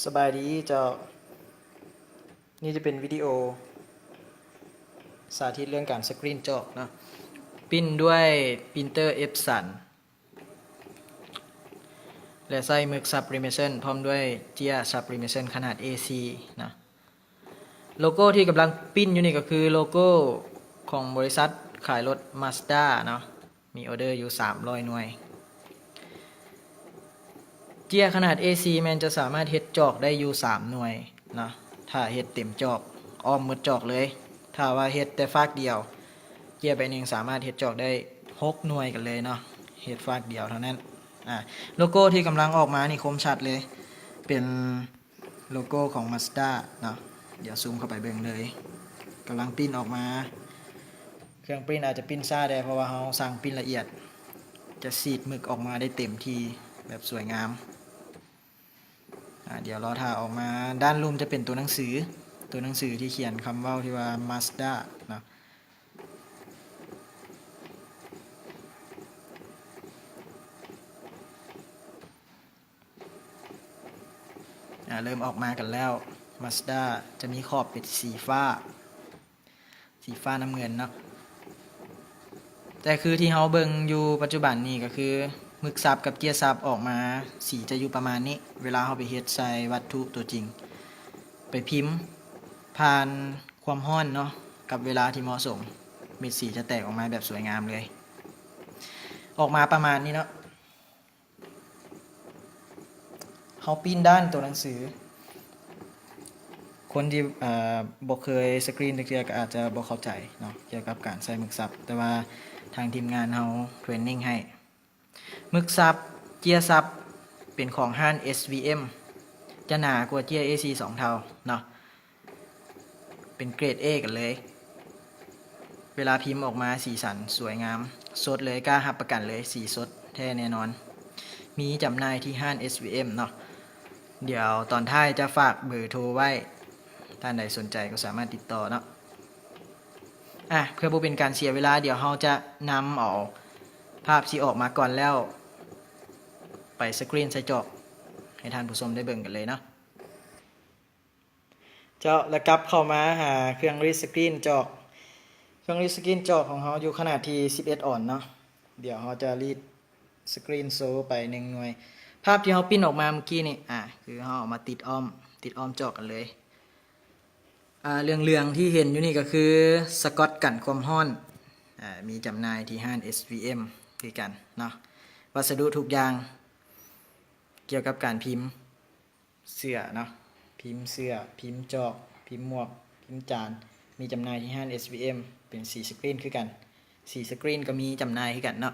ສະບາຍດີເຈົ້າ. ນີ້ຈະເປັນວິດີໂອສາທິດເລື່ອງການສະກຣີນຈອກເນາະ. ປຣິ້ນດ້ວຍປຣິ້ນເຕີເອັບສັນ ແລະ ໃຊ້ໝຶກຊັບຣີເມເຊິນ ພ້ອມດ້ວຍເຈ້ຍຊັບຣີເມເຊິນຂະໜາດເອສີ່ເນາະ. ໂລໂກ້ທີ່ກຳລັງປຣິ້ນຢູ່ນີ້ກໍຄືໂລໂກ້ຂອງບໍລິສັດຂາຍລົດມາສດ້າເນາະ. ມີອໍເດີຢູ່ສາມຮ້ອຍໜ່ວຍ. ເຈ້ຍຂະໜາດເອສີ່ແມ່ນຈະສາມາດເຮັດຈອກໄດ້ຢູ່ສາມໜ່ວຍເນາະ ຖ້າເຮັດເຕັມຈອກ ອ້ອມໝົດຈອກເລີຍ. ຖ້າວ່າເຮັດແຕ່ຟາກດຽວ ເຈ້ຍໃບໜຶ່ງສາມາດເຮັດຈອກໄດ້ຫົກໜ່ວຍກັນເລີຍເນາະ ເຮັດຟາກດຽວເທົ່ານັ້ນ. ອາ ໂລໂກ້ທີ່ກຳລັງອອກມານີ້ຄົມຊັດເລີຍ ເປັນ ໂລໂກ້ຂອງມາສດ້າເນາະ. ດຽວຊູມເຂົ້າໄປເບິ່ງເລີຍ ກຳລັງປຣິ້ນອອກມາ. ເຄື່ອງປຣິ້ນອາດຈະປຣິ້ນຊ້າແດ່ ເພາະວ່າເຮົາສັ່ງປຣິ້ນລະອຽດ ຈະສີດໝຶກອອກມາໄດ້ເຕັມທີ່ແບບສວຍງາມ. ອາ ດຽວລໍຖ້າອອກມາ. ດ້ານລຸ່ມຈະເປັນຕົວໜັງສື ຕົວໜັງສືທີ່ຂຽນຄຳເວົ້າທີ່ວ່າມາສດ້າເນາະ. ອາ ເລີ່ມອອກມາກັນແລ້ວ. ມາສດ້າຈະມີຂອບເປັນສີຟ້າ ສີຟ້ານ້ຳເງິນເນາະ. ແຕ່ຄືທີ່ເຮົາເບິ່ງຢູ່ປັດຈຸບັນນີ້ກໍຄື ໝຶກຊັບກັບເຈ້ຍຊັບອອກມາ ສີຈະຢູ່ປະມານນີ້ ເວລາເຮົາໄປເຮັດໃສ່ວັດຖຸຕົວຈິງ ໄປພິມຜ່ານຄວາມຮ້ອນເນາະ ກັບເວລາທີ່ເໝາະສົມ ເມັດສີຈະແຕກອອກມາແບບສວຍງາມເລີຍ ອອກມາປະມານນີ້ເນາະ. ເຮົາປຣິ້ນດ້ານຕົວໜັງສື ຄົນທີ່ ເອີ ບໍ່ເຄີຍສະກຣີນຈັກເທື່ອກໍອາດຈະບໍ່ເຂົ້າໃຈເນາະ ກ່ຽວກັບການໃຊ້ໝຶກຊັບ ແຕ່ວ່າທາງທີມງານເຮົາເທຣນນິງໃຫ້. ໝຶກຊັບ ເຈ້ຍຊັບ ເປັນຂອງຮ້ານເອສວີເອັມ ຈະໜາກວ່າເຈ້ຍເອສີ່ສອງເທົ່າເນາະ. ເປັນເກຣດເອກັນເລີຍ. ເວລາພິມອອກມາສີສັນສວຍງາມ ສົດເລີຍ ກ້າຮັບປະກັນເລີຍ ສີສົດແທ້ແນ່ນອນ. ມີຈຳໜ່າຍທີ່ຮ້ານເອສວີເອັມເນາະ. ດຽວຕອນທ້າຍຈະຝາກເບີໂທໄວ້ ທ່ານໃດສົນໃຈກໍສາມາດຕິດຕໍ່ເນາະ. ອາ ເພື່ອບໍ່ເປັນການເສຍເວລາ ດຽວເຮົາຈະນຳເອົາພາບທີ່ອອກມາກ່ອນແລ້ວ ໄປສະກຣີນໃສ່ຈອກ ໃຫ້ທ່ານຜູ້ຊົມໄດ້ເບິ່ງກັນເລີຍເນາະ. ເຈົ້າ ແລ້ວກັບເຂົ້າມາຫາເຄື່ອງຣີດສະກຣີນຈອກ. ເຄື່ອງຣີດສະກຣີນຈອກຂອງເຮົາຢູ່ຂະໜາດທີ່ສິບເອັດອອນເນາະ. ດຽວເຮົາຈະຣີດສະກຣີນໂຊໄປໜຶ່ງໜ່ວຍ. ພາບທີ່ເຮົາປຣິ້ນອອກມາເມື່ອກີ້ນີ້ ອາ ຄືເຮົາເອົາມາຕິດອ້ອມ ຕິດອ້ອມຈອກກັນເລີຍ. ອາ ເຫຼືອງໆທີ່ເຫັນຢູ່ນີ້ກໍຄືສະກອດກັນຄວາມຮ້ອນ ອາ ມີຈຳໜ່າຍທີ່ຮ້ານເອສວີເອັມຄືກັນເນາະ. ວັດສະດຸທຸກຢ່າງກ່ຽວກັບການພິມ ເສື້ອເນາະ ພິມເສື້ອ ພິມຈອກ ພິມໝວກ ພິມຈານ ມີຈຳໜ່າຍທີ່ຮ້ານເອສວີເອັມ ເປັນສີສະກຣີນຄືກັນ. ສີສະກຣີນກໍມີຈຳໜ່າຍຄືກັນເນາະ.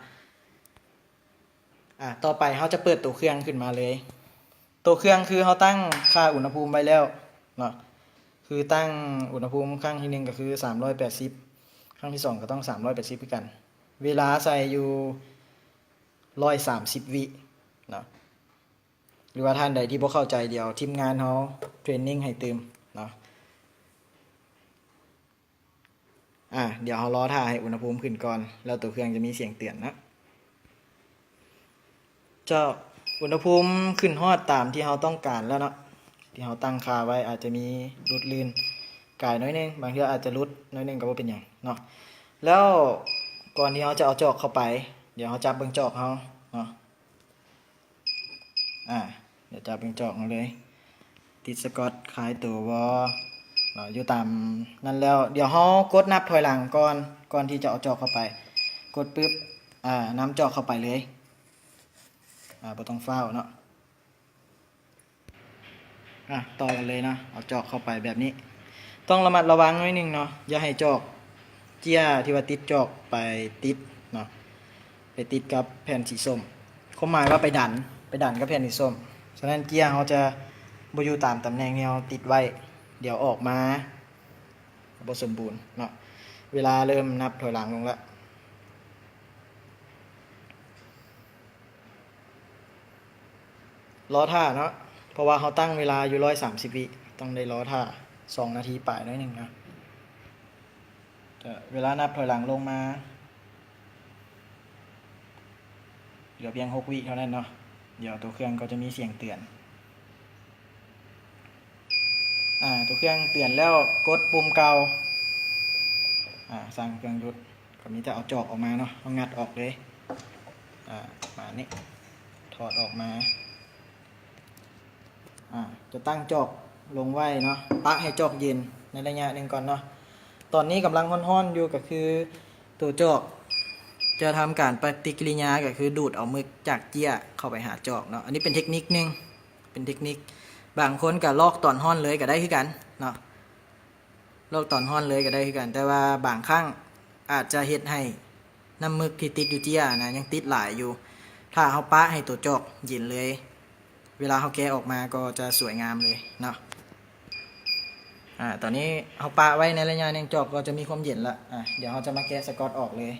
ອາ ຕໍ່ໄປເຮົາຈະເປີດໂຕເຄື່ອງຂຶ້ນມາເລີຍ. ໂຕເຄື່ອງຄືເຮົາຕັ້ງຄ່າອຸນຫະພູມໄວ້ແລ້ວເນາະ ຄືຕັ້ງອຸນຫະພູມຄັ້ງທີໜຶ່ງກໍຄືສາມຮ້ອຍແປດສິບ ຄັ້ງທີສອງກໍຕ້ອງສາມຮ້ອຍແປດສິບຄືກັນ. ເວລາໃສ່ຢູ່ຮ້ອຍສາມສິບວິເນາະ. ຫຼືວ່າທ່ານໃດທີ່ບໍ່ເຂົ້າໃຈ ດຽວທີມງານເຮົາເທຣນນິງໃຫ້ຕື່ມເນາະ. ອາ ດຽວເຮົາລໍຖ້າໃຫ້ອຸນຫະພູມຂຶ້ນກ່ອນ ແລ້ວໂຕເຄື່ອງຈະມີສຽງເຕືອນເນາະ. ເຈົ້າ ອຸນຫະພູມຂຶ້ນຮອດຕາມທີ່ເຮົາຕ້ອງການແລ້ວເນາະ ທີ່ເຮົາຕັ້ງຄ່າໄວ້ ອາດຈະມີຫຼຸດລື່ນກາຍໜ້ອຍໜຶ່ງ ບາງເທື່ອອາດຈະຫຼຸດໜ້ອຍໜຶ່ງກໍບໍ່ເປັນຫຍັງເນາະ. ແລ້ວກ່ອນທີ່ເຮົາຈະເອົາຈອກເຂົ້າໄປ ດຽວເຮົາຈັບເບິ່ງຈອກເຮົາເນາະ. ອາ ດຽວຈັບເບິ່ງຈອກເຮົາເລີຍ ຕິດສະກອດຄາຍໂຕບໍ່ເນາະ ຢູ່ຕາມນັ້ນແລ້ວ ດຽວເຮົາກົດນັບຖອຍຫຼັງກ່ອນ ກ່ອນທີ່ຈະເອົາຈອກເຂົ້າໄປ ກົດປຶບ ອາ ນຳຈອກເຂົ້າໄປເລີຍ ອາ ບໍ່ຕ້ອງຟ້າວເນາະ. ອາ ຕໍ່ກັນເລີຍເນາະ ເອົາຈອກເຂົ້າໄປແບບນີ້ ຕ້ອງລະມັດລະວັງໜ້ອຍໜຶ່ງເນາະ ຢ່າໃຫ້ຈອກ ເຈ້ຍທີ່ວ່າຕິດຈອກໄປຕິດເນາະ ໄປຕິດກັບແຜ່ນສີສົ້ມ ຄວາມໝາຍວ່າໄປດັນ ໄປດັນກັບແຜ່ນສີສົ້ມ. ສະນັ້ນເຈ້ຍເຮົາຈະບໍ່ຢູ່ຕາມຕຳແໜ່ງທີ່ເຮົາຕິດໄວ້ ດຽວອອກມາບໍ່ສົມບູນເນາະ. ເວລາເລີ່ມນັບຖອຍຫຼັງລົງລະ. ລໍຖ້າເນາະ ເພາະວ່າເຮົາຕັ້ງເວລາຢູ່ຮ້ອຍສາມສິບວິ ຕ້ອງໄດ້ລໍຖ້າສອງນາທີປາຍໜ້ອຍໜຶ່ງນະ. ເວລານັບຖອຍຫຼັງລົງມາ ເຫຼືອພຽງຫົກວິເທົ່ານັ້ນເນາະ ດຽວໂຕເຄື່ອງກໍຈະມີສຽງເຕືອນ. ເຄື່ອງເຕືອນແລ້ວ ກົດປຸ່ມເກົ່າ. ອາ ສັ່ງເຄື່ອງຢຸດ ກໍມີແຕ່ເອົາຈອກອອກມາເນາະ, ເຮົາງັດອອກເລີຍ. ອາ ປະມານນີ້ ຖອດອອກມາ. ອາ ຈະຕັ້ງຈອກລົງໄວ້ເນາະ, ປະໃຫ້ຈອກເຢັນໃນໄລຍະໜຶ່ງກ່ອນເນາະ. ຕອນນີ້ກຳລັງຮ້ອນໆຢູ່ ກໍຄືໂຕຈອກຈະທຳການປະຕິກິລິຍາ ກໍຄືດູດເອົາໝຶກຈາກເຈ້ຍເຂົ້າໄປຫາຈອກເນາະ. ອັນນີ້ເປັນເທັກນິກໜຶ່ງ ເປັນເທັກນິກ. ບາງຄົນກໍລອກຕອນຮ້ອນເລີຍກໍໄດ້ຄືກັນເນາະ, ລອກຕອນຮ້ອນເລີຍກໍໄດ້ຄືກັນ, ແຕ່ວ່າບາງຄັ້ງອາດຈະເຮັດໃຫ້ນ້ຳໝຶກທີ່ຕິດຢູ່ເຈ້ຍນະ ຍັງຕິດຫຼາຍຢູ່. ຖ້າເຮົາປະໃຫ້ໂຕຈອກເຢັນເລີຍ ເວລາເຮົາແກະອອກມາກໍຈະສວຍງາມເລີຍເນາະ. ອາ ຕອນນີ້ເຮົາປະໄວ້ໃນໄລຍະໜຶ່ງ ຈອກກໍຈະມີຄວາມເຢັນລະ. ອາ ດຽວເຮົາຈະມາແກະສະກອດອອກເລີຍ.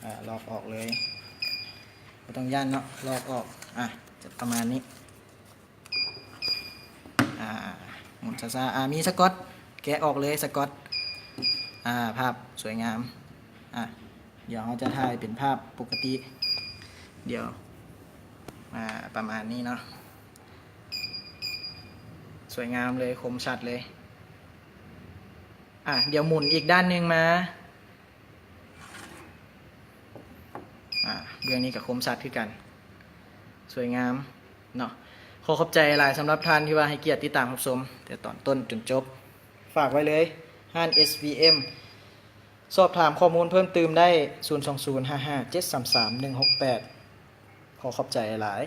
ອາ ລອກອອກເລີຍ, ບໍ່ຕ້ອງຢ້ານເນາະ, ລອກອອກ. ອາ ຈະປະມານນີ້. ອາ ໝູນຊ້າໆ. ອາ ມີສະກອດ, ແກະອອກເລີຍສະກອດ. ອາ ພາບສວຍງາມ. ອາ ດຽວເຮົາຈະຖ່າຍເປັນພາບປົກກະຕິ. ດຽວ ອາ ປະມານນີ້ເນາະ, ສວຍງາມເລີຍ, ຄົມຊັດເລີຍ. ອາ ດຽວໝູນອີກດ້ານໜຶ່ງມາ. ອາ ເບື້ອງນີ້ກໍຄົມຊັດຄືກັນ, ສວຍງາມເນາະ. ຂໍຂອບໃຈຫຼາຍສຳລັບທ່ານທີ່ວ່າໃຫ້ກຽດຕິດຕາມຮັບຊົມແຕ່ຕອນຕົ້ນຈົນຈົບ. ຝາກໄວ້ເລີຍ ຮ້ານ ເອສ ວີ ເອັມ. ສອບຖາມຂໍ້ມູນເພີ່ມຕື່ມໄດ້ ສູນສອງສູນຫ້າຫ້າເຈັດສາມສາມໜຶ່ງຫົກແປດ. ຂໍຂອບໃຈຫຼາຍ.